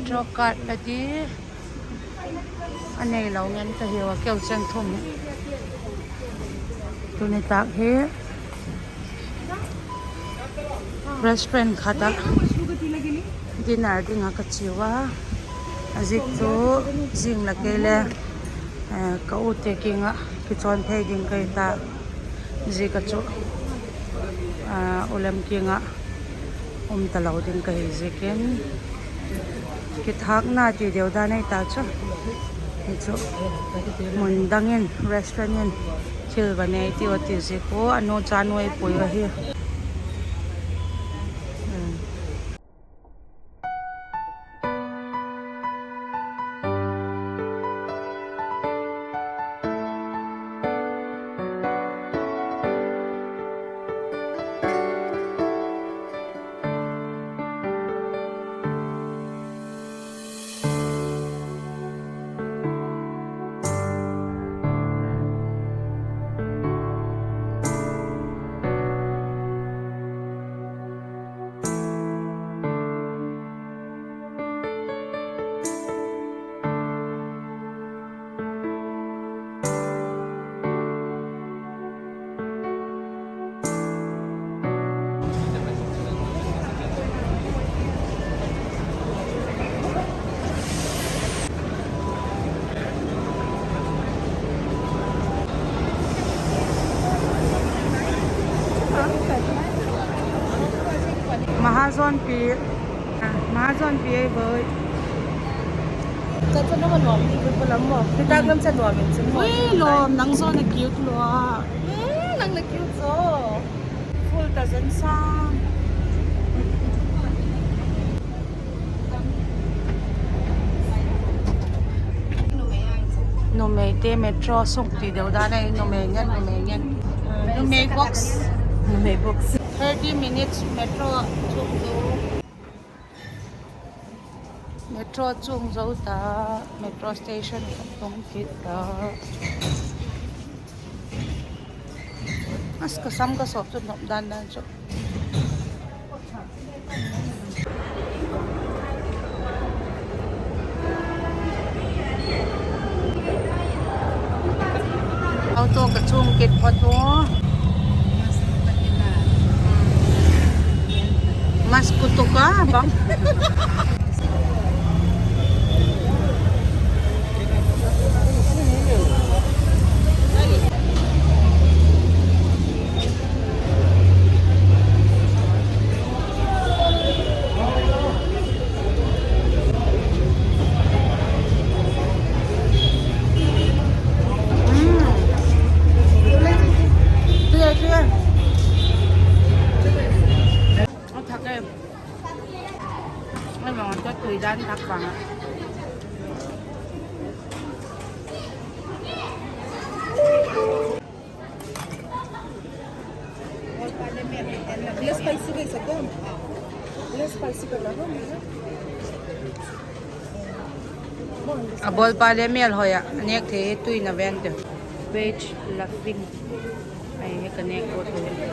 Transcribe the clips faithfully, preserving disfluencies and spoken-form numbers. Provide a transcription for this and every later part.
Metro card la di a neilo ngen ka hiu a, keu cheng thum hi. Tuni tâk hi restaurant khat ah dinner ding ah ka chiau a, a ziak chu zing la kei le, eh, ka ute kiang ah kichawn phei ding ka hi ta, ziak a chu, ah, u lem kiang ah um talo ding ka hi ziakin, kithâkna ti deu dan ahi ta chu. Hi chu mun dang in restaurant in thil va nei tiu a ti ziak ua, a nu cha nu ei pui ahi. Mahajonpi, Mahajonpi ei voi. Ka chu nang a nuam ti ka lam maw? Nitâk lam cha nuam in chun maw? Ui, lawm, nang zaw na cute lua. Nang na cute zaw. Full ta zan sa. Numeite metro sung ti deu dan ahi, numei ngen, numei ngen. Numei box. Numei box. Thirty minutes metro chung zo. Metro chung zo ta, metro station khat tung kit ta. As, ka sam ka sawp chu nop dan dan chu. Auto ka chung kit phot u. Mas kutuk a bang. A thak e. Ai, bang a tui dan thak bang a. A bawlpa le mêl hoi ah a nêk thei, tui na ven te. Veg laphing. Ai, he ka nêk ko thei.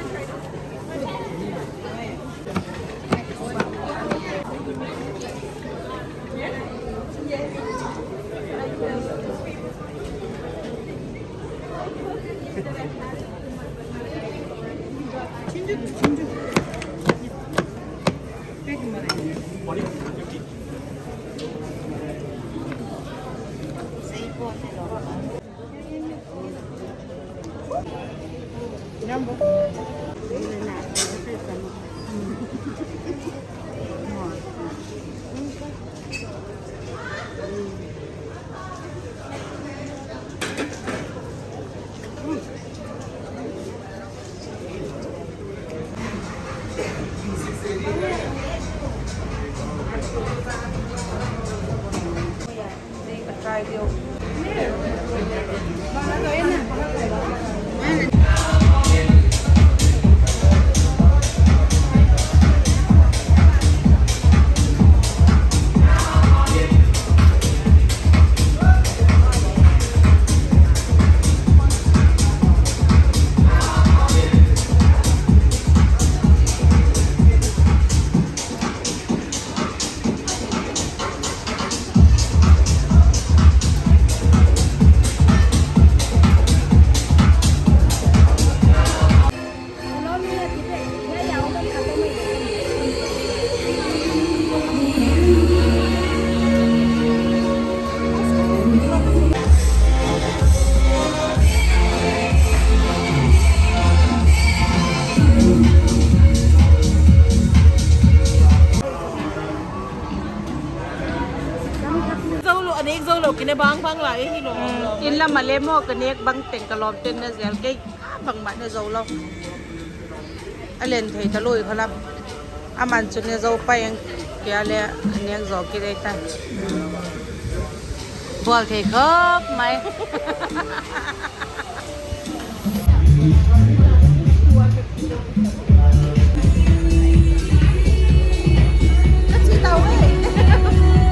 Bang bang la e hi lo. In lam a le maw ka nêk bang teng ka lawmte'n ne zel kei, bangma ne zo lo. A len thei ta lui kha lam. Aman chu ne zo pai ang, kei a le nêk zo kei dei ta. Bawl thei khop mai.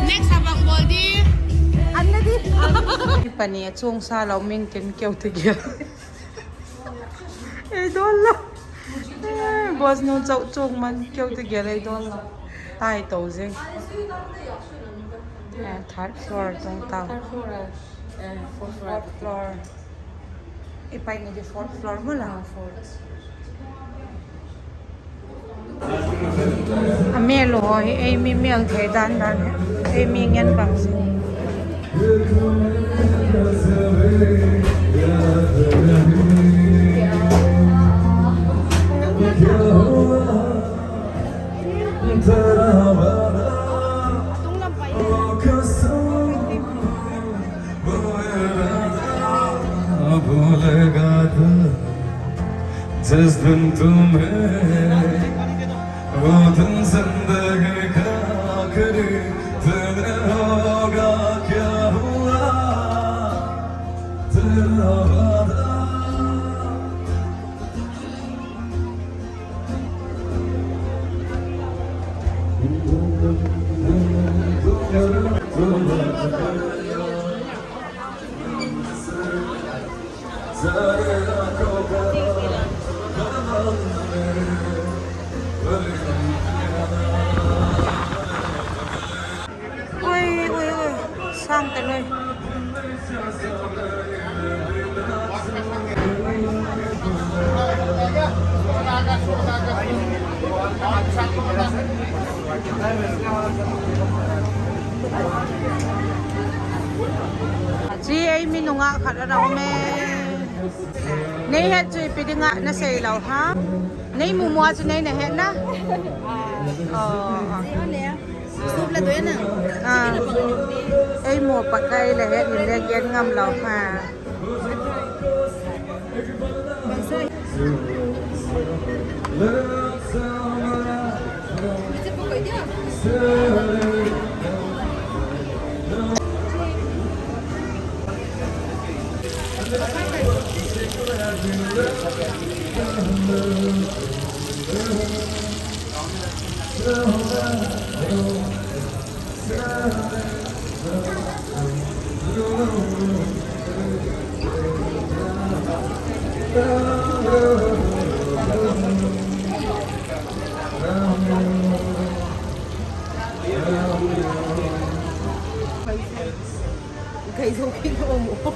Next a bang bawl di. An na di. Pani a chuang sa lo ming ken keu ti gel. Ei dawn lo. Boss nu chau chuang man keu ti gel ei dawn lo. Tai to zing. Third floor tung tau. Fourth floor. I pai ni di fourth floor maw la. A mêl u haw hi ei mi mêl thei dan dan hi, ei mi ngen bang si. Ui, ui, ui. Sâng ta lui. Chi ei mi nungak khat a um e. Nei het chu ipi ding ah na sei lo ha. Nei mu mu a chu nei na het na. Ei mu pat kha ei la het in le gen ngam lo ha.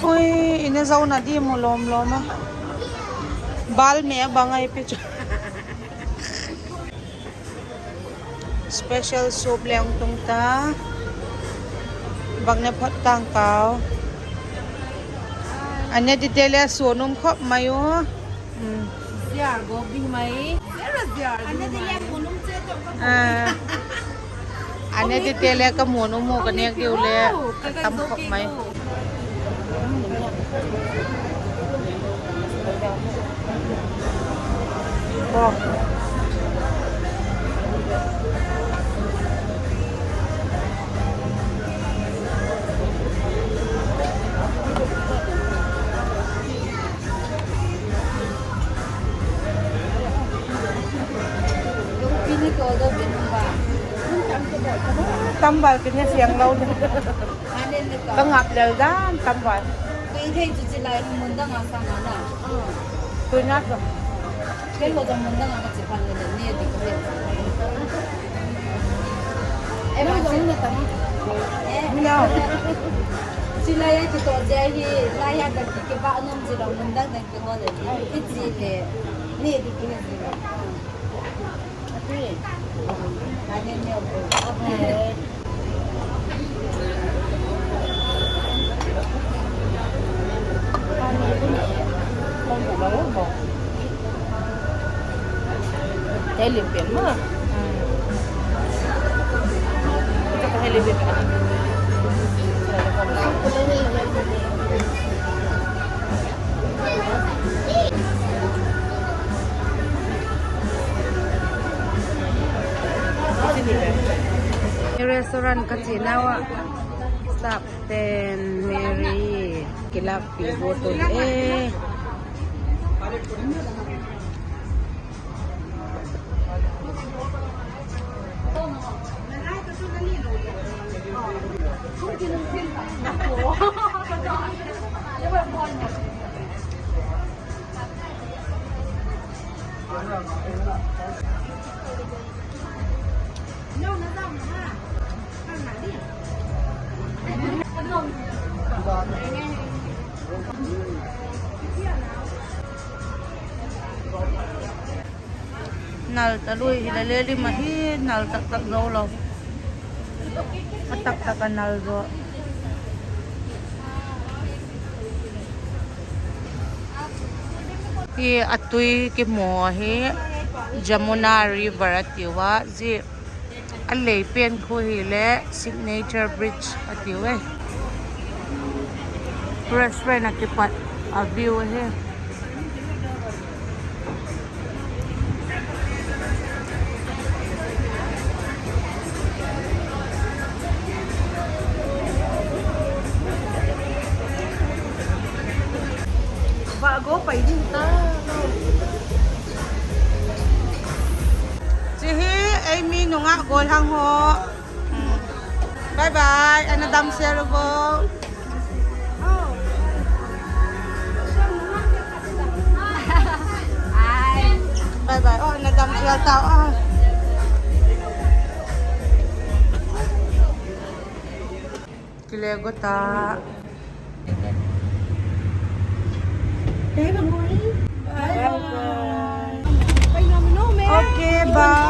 Ui, i ne zona di mu lawm lawm a. Bal me a bang ai pi chu. Special soup leng tung ta. Bang ne phot tang kau. A ne dite le suan um khop mai u. Ziar gawp ding mai. A ne dite le ka muan um u, ka nêk diu le a tam khop mai. Tam bal kine siang lo di. Ka ngap lel dan tam bal. Tui thei chu chi lai mun dang a sang a na. Tui na chu. Ken lo jong mun dang a ka chi phan le ne di ko le. Em a chi na tam. No. Chi lai a ki to je hi lai a ka ki ke ba nom chi lo mun dang dang ki ho le. Ki chi le. Ne di ki ne di. Restaurant ka chianau ah staff ten Mary kilâkpi guat u e. Nal ta lui hile le lim ahi, nal tak tak zo lo. A tak tak a nal zaw. Hi a tui kimu hi Jamuna River a tiu a, zia a lei pen khu hile Signature Bridge a tiu e. Restaurant a kipat a view ahi. Vah go pai ding ta. Chi hi ei mi nungak gollhang haw. Bye bye, ana damsel u vo. Bye bye, aw, ana damsel tau a. Kile go ta. Okay, bye.